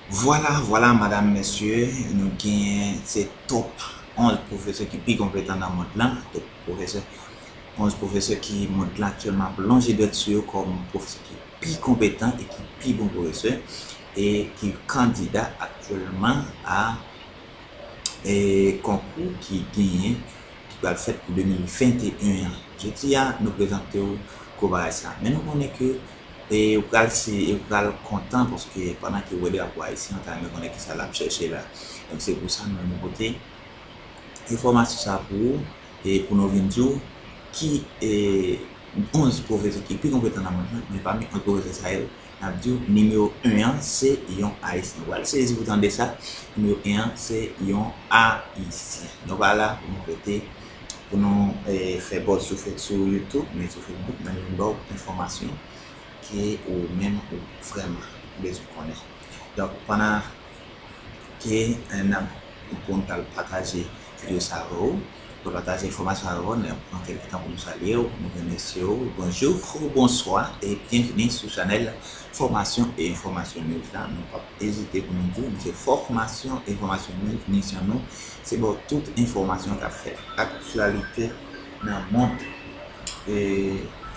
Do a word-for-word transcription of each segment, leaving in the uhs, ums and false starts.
Vwala, vwala, madam, mesye, nou genyen se top onz pwofesè ki pi konpetan nan mond lan, top pwofesè, onz pwofesè ki mond lan aktyèlman ap lonje dwèt sou yo kòm pwofesè ki pi konpetan e ki pi bon pwofesè, e ki kandida aktyèlman a e konkou ki genyen, ki pral fèt pou de mil venteyen an. Jodi a, nou prezante w gwo bagay sa. Men nou konnen ke e ou pral si, e ou pral kontan paske pandan ke w wè drapo ayisyen, w ta renmen konnen kisa l ap chèche la. Donk se pou sa nou, nou pote enfòmasyon sa pou ou e pou nou vin di w ki e onz pwofesè ki pi konpetan nan mond lan, men pami onz pwofesè sa yo, n ap di w nimewo en an se yon ayisyen. Ou pral sezi pou tande sa, nimewo en an se yon ayisyen. Nou pa la pou nou rete, pou nou e fè buzz sou, sou YouTube, men sou Facebook, men nou vin ba w enfòmasyon ke ou menm ou vrèman bezwen konnen. Donk, pandan ke e n ap, pou n pral pataje videyo sa avè w, pou pataje enfòmasyon avè w, n ap pran kèk tan pou nou salye w, nou remèsye w. Bonjou ou bonswa e byenvini sou chanèl Fòmasyon e Enfòmasyon News la. Nou p ap ezite pou nou di w, se Fòmasyon e Enfòmasyon News, misyon nou se ba w tout enfòmasyon k ap fèt, aktyalite nan mond e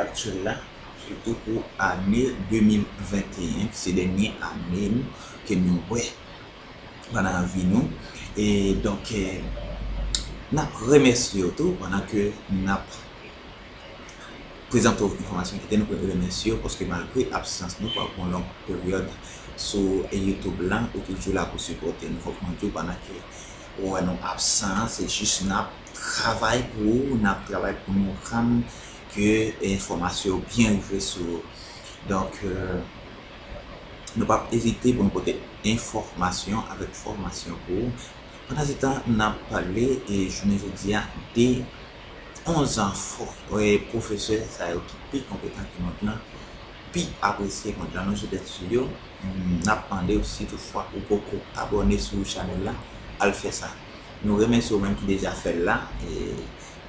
aktyèl la, sitou pou ane de mil venteyen, ki se dènye ane nou, ke nou wè pandan vi nou. E donk, e, n ap remèsye w tou pandan ke n ap prezante w enfòmasyon ki te nou remèsye w paske malgre absans nou, pral pran yon long peryòd sou YouTube la, ou toujou la pou sipòte nou. Fòk mwen di w, pandan ke ou wè nou absan, se jis n ap travay pou ou, n ap travay pou nou rann ke enfòmasyon yo byen rive sou ou. Donk, e, nou p ap ezite pou nou pote enfòmasyon avèk fòmasyon pou ou. Pandan se tan, n ap pale e jounen jodi a de onz an fò, e, pwofesè sa yo ki pi konpetan ke mond lan, pi apresye mond lan, lonje dwèt sou yo. N ap mande w, si toutfwa ou poko abòne sou chanèl la, al fè sa. Nou remèsye w menm ki deja fè l la, e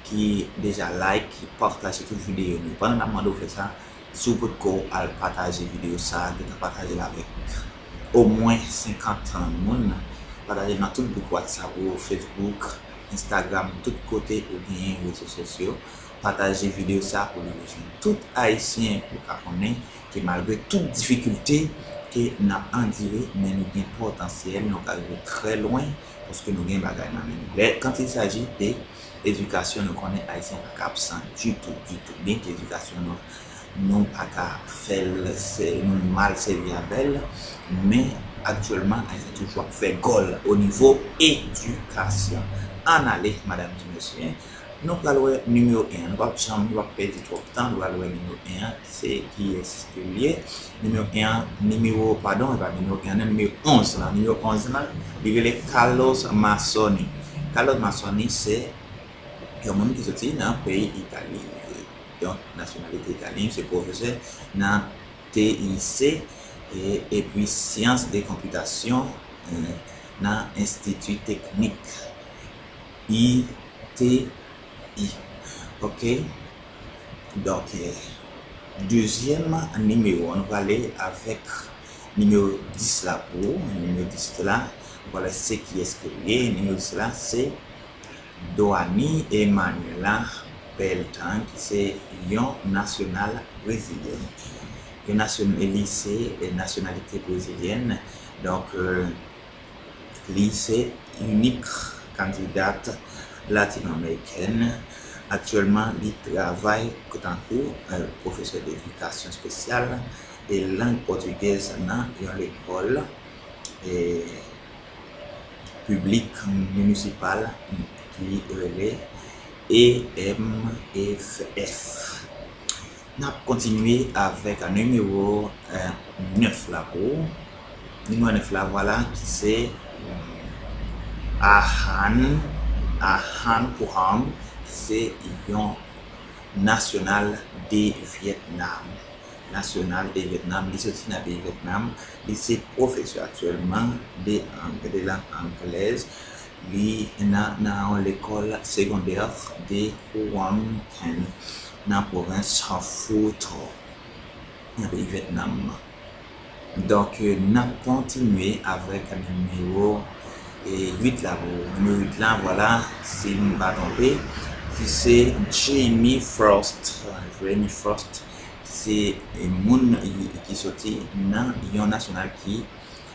ki deja like, ki pataje tout videyo nou. Pandan n ap mande w fè sa, si w potko al pataje videyo sa, gentan pataje l avèk omwen senkant moun. Pataje l nan tout gwoup WhatsApp ou, Facebook, Instagram, tout kote ou genyen rezo sosyo. Pataje videyo sa pou li jwenn tout ayisyen pou ka konnen ke malgre tout difikilte ke n ap andire, men nou gen potansyèl, nou ka rive trè lwen, paske nou gen bagay nan men nou. Lè, quand il s'agit de edikasyon, nou konnen ayisyen pa ka absan ditou, ditou. Byenke edikasyon nou, nou pa ka fè l, se, nou mal sèvi avè l, men aktyèlman, ayisyen toujou ap fè gòl o nivo edikasyon. Ann ale, madam di mesye, nou pral wè nimewo en an, nou p ap janm, nou p ap pèdi twòp tan, nou pral wè nimewo en an, se kiyès ke l ye. Nimewo en an, nimewo, padon, e pa nimewo en an, non, nimewo onz la. Nimewo onz la, li rele Carlos Massoni. Carlos Massoni se yon moun ki soti nan peyi Itali. Donk, nasyonalite italyen, se pwofesè nan T I C, e, epi Sciences de Computation, e, nan Enstiti Teknik I T I. Ok? Donk, e, dezyèm nimewo, nou prale avèk nimewo dis la pou ou. Nimewo dis la, nou prale se kiyès ke l ye. Nimewo dis la, se Doani Emanuela Beltran, ki se yon nasyonal brezilyèn. Yon nasyon-, e li se, e, nasyonalite brezilyèn. Donk, e, li se inik kandidat latino-amerikèn. Aktyèlman, li travay tankou, e, pwofesè de edikasyon espesyal e lang pòtigèz nan yon lekòl, e, piblik minisipal ki rele E M F F. N ap kontinye avèk nimewo, e, nèf la pou ou. Nimewo nèf la, vwala, ki se, e, Ahan, Ahan Puhang, ki se yon nasyonal de Vyetnam. Nasyonal de Vyetnam, li soti nan peyi Vyetnam. Li se pwofesè aktyèlman de ang-, de lang anglèz. Li nan, nan yon lekòl segondè de Quang Thanh, nan pwovens Phu Tho, nan peyi Vyetnam. Donk, eh, n ap kontinye avèk nimewo, eh, uit la. Pou nimewo uit la, vwala, si m pa twonpe, ki se Jamie Frost. Jamie Frost, se, eh, moun ki soti nan yon nasyonal ki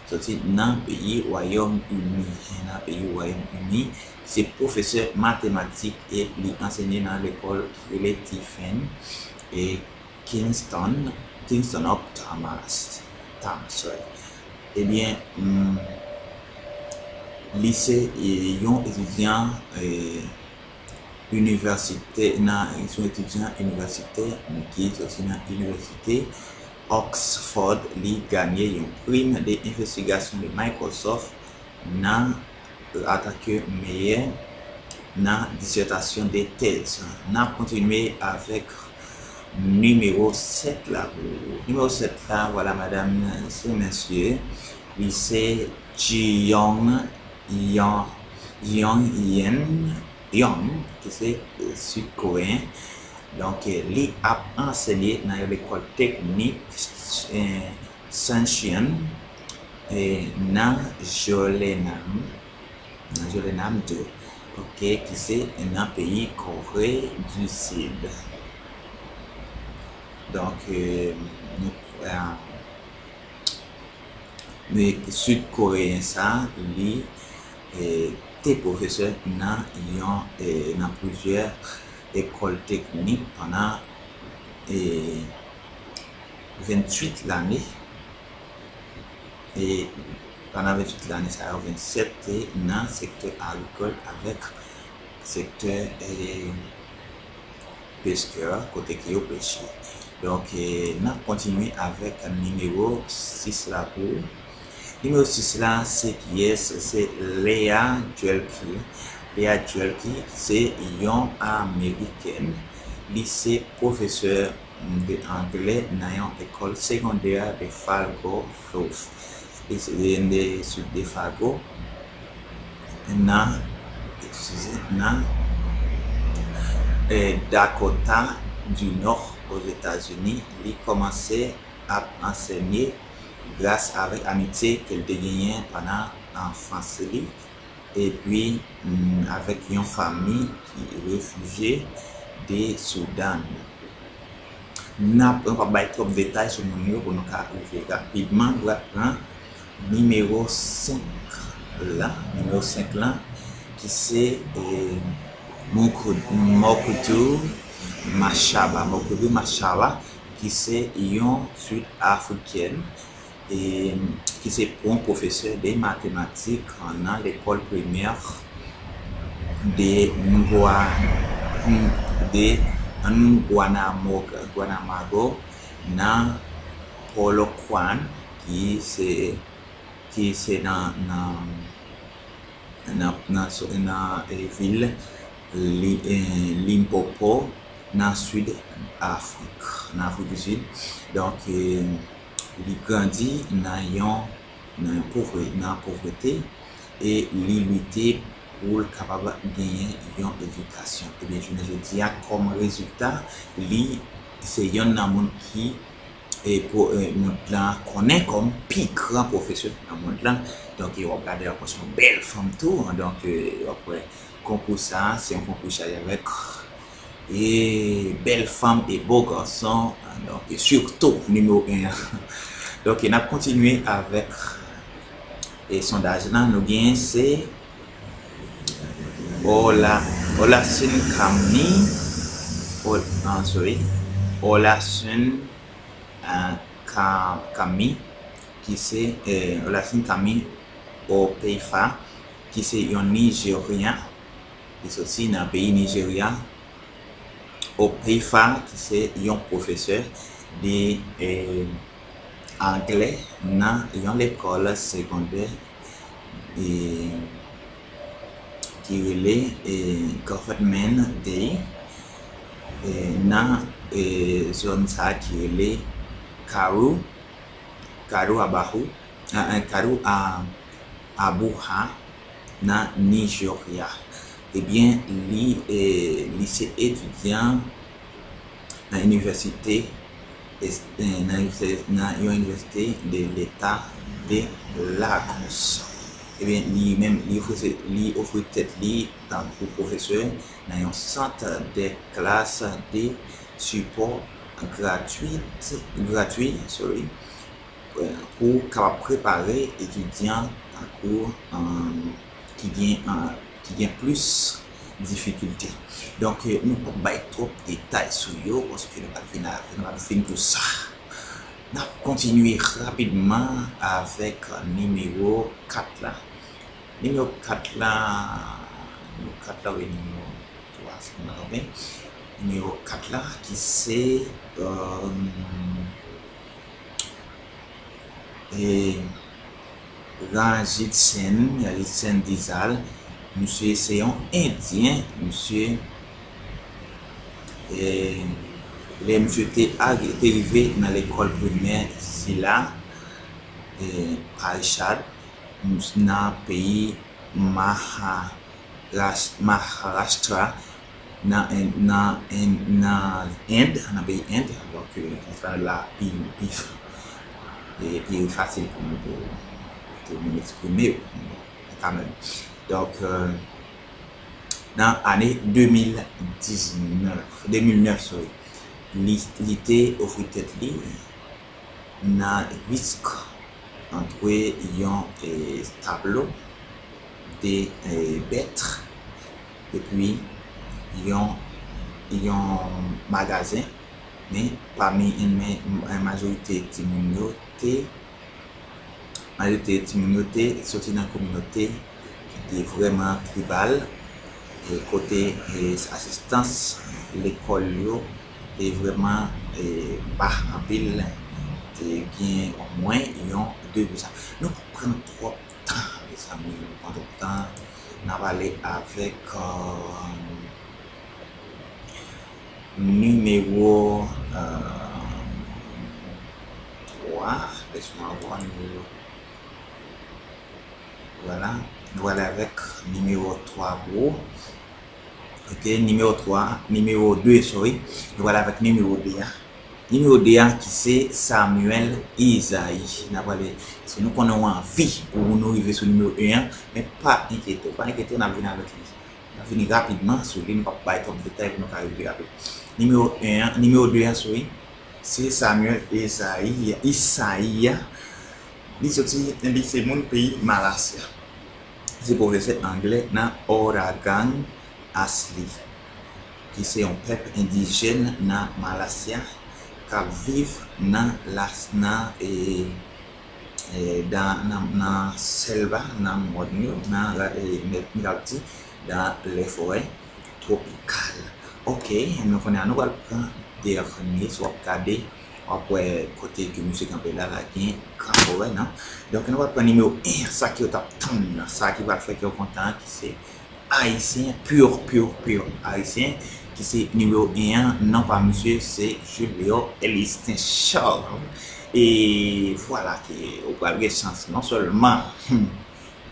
soti nan peyi Wayòm Ini. Nan peyi Wayòm Ini, se pwofesè matematik e li ansenye nan lekòl ki rele Tiffin e Kingston, Kingston upon Thames, Thames, sorry. Ebyen, mm, li se, eh, yon etidyan, eh, inivèsite, nan, se yon etidyan inivèsitè ki soti nan Inivèsite Oxford. Li genyen yon prim de envestigasyon de Microsoft nan, antanke meyè nan disètasyon de tèz. N ap kontinye avèk nimewo sèt la. Nimewo sèt la, vwala, madanm, se mesye, li se Jiyong Yang, Yang Yen, Yang, ki se, eh, Sid Koreyen. Donk, eh, li ap ansenye nan yon lekòl teknik, eh, Sancheon, eh, nan Jolenam, nan Jolenam de, ok, ki se nan peyi Kore di Sid. Donk, eh, nou, eh, Men Sid Koreyen sa, li, eh, te pwofesè nan yon, eh, nan plizyè ekòl teknik pandan, eh, venntuit lane. E pandan venntuit lane sa yo, vennsèt te nan sektè agrikòl avèk sektè, eh, pechè, kote ke yo peche. Donk, eh, n ap kontinye avèk nimewo sis la pou ou. Nimewo sis la, se kiyès? Se Lea Djelki. Lea Djelki, se yon Amerikèn. Li se pwofesè de anglè nan yon lekòl segondè de Fargo, Florida, de, de, de Fargo, nan, eskize, nan, eh, Dakota di Nò, Ozetazini. Li kòmanse ap ansenye gras avèk amitye ke l te genyen pandan anfans li, epi, mm, avèk yon fanmi ki refijye de Soudan. N ap, mwen p ap bay twòp detay sou moun yo pou nou ka rive rapidman. Nou pral pran nimewo senk la. Nimewo senk la, ki se, eh, Mokudou Mashaba. Mokudou Mashaba, ki se yon Sid Afrikèn, e ki se yon pwofesè de matematik nan lekòl primè de Ngwa, de Nguanamo-, Nguanamago nan Polokwane, ki se, ki se nan, nan, nan, nan, nan, eh, vil Li-, eh, Limpopo, nan Sid Afrik, nan Afrik di Sid. Donk, eh, li grandi nan yon, nan yon povre-, nan povrete, e li lite pou l kapab genyen yon edikasyon. Ebyen, jounen jodi a, kòm rezilta, li se yonn nan moun ki, e, pou, e, mond lan konnen kòm pi gran pwofesè nan mond lan. Donk, e, w ap gade ankò, se yon bèl fanm tou, donk, e, w ap wè konkou sa, se yon konkou chaje avèk, e, bèl fanm e bo gason, donk, e, sitou nimewo en an. Donk, e, n ap kontinye avèk, e, sondaj lan. Nou genyen se Ola, Olasun Kami, Ol-, ah, sorry, Olasun, ah, Ka-, Kami, ki se, eh, Olasun Kami Opeifa, ki se yon Nijeryan, ki soti nan peyi Nijerya. Opeifa, ki se yon pwofesè de, eh, anglè nan yon lekòl segondè, e, ki rele, e, Government Day, e, nan, e, zòn sa ki rele Karu, Karu Abahu, a, a, Karu a, Abuha, nan Nijerya. Ebyen, li, e, li se etidyan nan inivèsite es- eh, nan, nan yon inivèsite de leta de Lagos. Ebyen, li menm, li ofri, li ofri tèt li tankou pwofesè nan yon sant de klas de sipò gratwit, gratwi, sorry, pou kapab prepare etidyan tankou, um, ki gen, uh, ki gen plis difikilte. Donk, eh, nou p ap bay twòp detay sou yo, paske nou pa t vin a, nou pa t vin pou sa. N ap kontinye rapidman avèk nimewo kat la. Nimewo kat la, nimewo kat la, wi, nimewo twa, si m pa twonpe. Nimewo kat la, ki se, euh, e, Ranjit Sen, Ranjit Sen Dizal. Misye se yon Endyen, misye, e, lè misye te, te rive nan lekòl primè sila, e, Parishad, nan peyi Maha-, Maharashtra, nan End, nan End, nan End, nan peyi End. Donk, euh, sa la pi, pi, e, pi fasil pou mwen, pou, pou mwen eksprime yo, kanmenm. Donk, euh, nan ane de mil diznèf, de mil nèf, sorry, li, li te ofri tèt li nan risk antre yon, e, tablo de, e, bèt epi yon, yon magazen, men pami, men, majorite timoun yo te, majorite timoun yo te soti nan kominote ki te vrèman tribal, e kote, e, asistans lekòl yo te vrèman, e, ba anpil, te gen omwen yon de pou sa. Nou p ap pran twòp tan, mezanmi, nou p ap pran twòp tan. N ap ale avèk, euh, nimewo, euh, twa. Lèse mwen vwa nimewo. Vwala. Nou ale avèk nimewo twa pou ou. Ok, nimewo twa, nimewo de, sorry. Nou pral avèk nimewo de a. Nimewo de a ki se Samuel Isaï. N a pral, paske nou konnen w anvi pou nou rive sou nimewo en an, men pa enkyete w, pa enkyete w, n ap vin avèk li. N ap vini rapidman sou li, nou p ap bay twòp detay pou nou ka rive rapid. Nimewo en an, nimewo de a, sorry, se Samuel Isaï, Isaï. Li soti, li se moun peyi Malasya. Se pwofesè anglè nan Oragang Asli, ki se yon pèp endijèn nan Malasya k ap viv nan las, nan, e, e, dan, nan, nan sèlva, nan mòn yo, nan, e, mèt, m t ap di, dan lè forè twopikal. Ok, nou konnen an, nou pral pran dènye, si w ap gade, w ap wè kote ke misye kanpe la, la gen gran forè, non? Donk, nou pral pran nimewo en, sa ke yo t ap tann nan, sa ki pral fè ke yo kontan an, ki se Ayisyen, pur, pur, pur Ayisyen, ki se nimewo en an, non pa misye, se Julio Elistin Charles. E vwala ke ou pral gen chans non sèlman, hmm,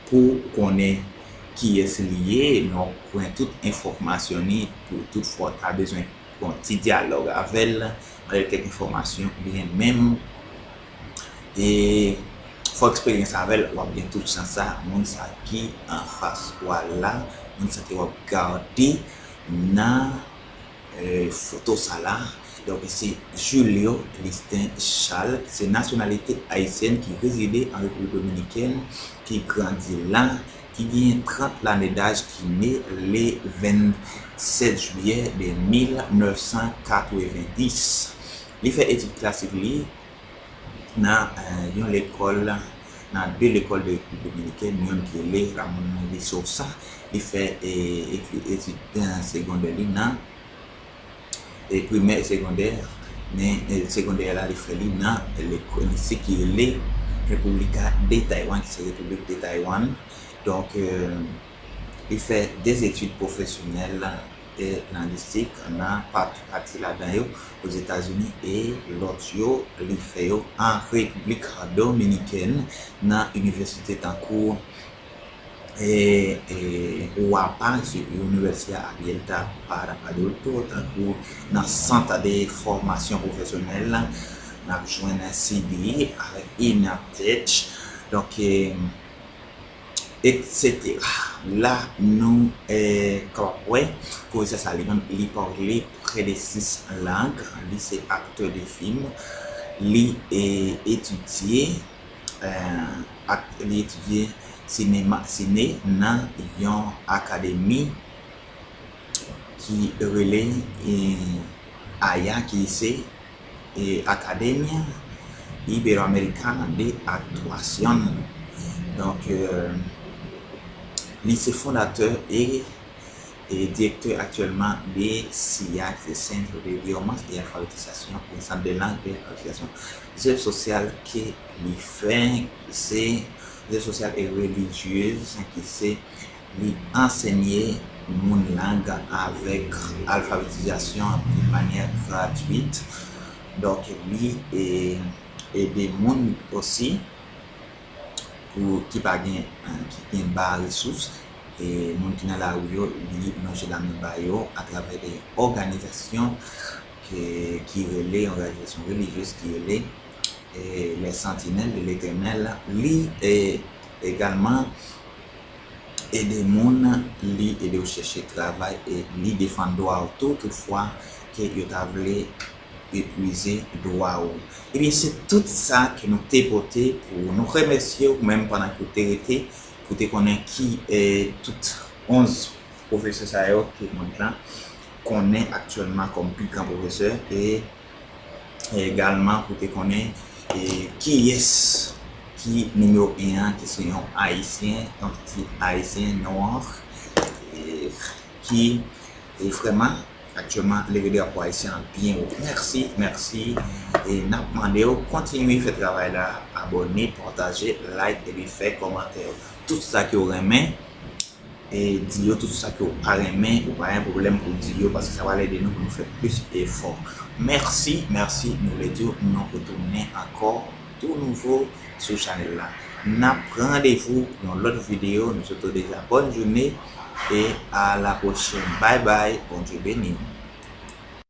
pou konnen kiyès li ye, nou pran tout enfòmasyon li, pou tout fwa w ta bezwen yon ti dyalòg avè l, mande l kèk enfòmasyon, oubyen menm, e fè eksperyans avè l, w ap gen tout chans sa, moun sa ki anfas ou a la, moun sa ke w ap gade nan, e, foto sa la. Donk, se Julio Listin Charles, se nasyonalite ayisyèn ki rezide an Repiblik Dominikèn, ki grandi la, ki genyen trant lane daj, ki ne le vennsèt jiyè de mil nèf san katrevendis. Li fè etid klasik li nan, e, yon lekòl, nan de lekòl de Repiblik Dominikèn, youn ki rele Ramon Luis Sosa. Li fè, e, etid, e, segondè li nan, e, primè e segondè, men, e, segondè la, li fè li nan lekòl, lise ki rele República de Taiwán, ki se Repiblik de Taiwan. Donk, e, li fè de etid pwofesyonèl e lengwistik nan pati, pati ladan yo Ozetazini e lòt yo, li fè yo an Repiblik Dominikèn, nan inivèsite tankou e, e, UAPA, se Universidad Abierta para Adultos, tankou nan sant de fòmasyon pwofesyonèl, n ap jwenn C D avèk Inner Touch. Donk, e, etsetera. La, nou, e, kapab wè, pwofesè sa li menm, li pale prè de sis lang, li se aktè de fim, li, e, etidye, e, ak, li etidye sinema, sine nan yon akademi ki rele, e, aya, ki se, e, Academia Iberoamericana de Actuación. Donk, e, li se fondatè e, e direktè aktyèlman de sia, ki se Centro de Idiomas y Alfabetización, un sant de lang e alfabetizasyon. Zèv sosyal ke li fè, se zèv sosyal e relijyez, ki se li ansenye moun lang avèk alfabetizasyon de manyè gratwit. Donk, li, e, ede moun osi pou ki pa gen, e, ki gen ba resous, e moun ki nan lari yo, li lonje lamen ba yo atravè de òganizasyon ke, ki rele, òganizasyon relijyez ki rele, e, Les Sentinelles de l'Éternel. Li, e, egalman ede moun, li ede w chèche travay e li defann dwa w tou, toutfwa ke yo ta vle epuize dwa w. Ebyen, se tout sa ke nou te pote pou ou. Nou remèsye w menm pandan ke w te rete, pou w te konnen ki, e, tout onz pwofesè sa yo ke mond lan konnen aktyèlman kòm pi gran pwofesè e, e egalman pou w te konnen, e, kiyès ki nimewo en an, ki se yon Ayisyen, yon ti Ayisyen nwa, e, ki, e, vrèman aktyèlman leve drapo ayisyen an byen wo. Mèsi, mèsi. E n ap mande w kontinye fè travay la, abòne, pataje, like epi fè kòmantè. Tout sa ke w renmen, e di yo, tout sa ke w pa renmen, ou pa gen pwoblèm pou w di yo, paske sa pral ede nou pou nou fè plis efò. Mèsi, mèsi, nou vle di w, nou retounen ankò tou nouvo sou chanèl la. N ap pran randevou nan lòt videyo. Nou swete w deja bòn jounen e a la pwochèn. Bye bye, Bondye beni w.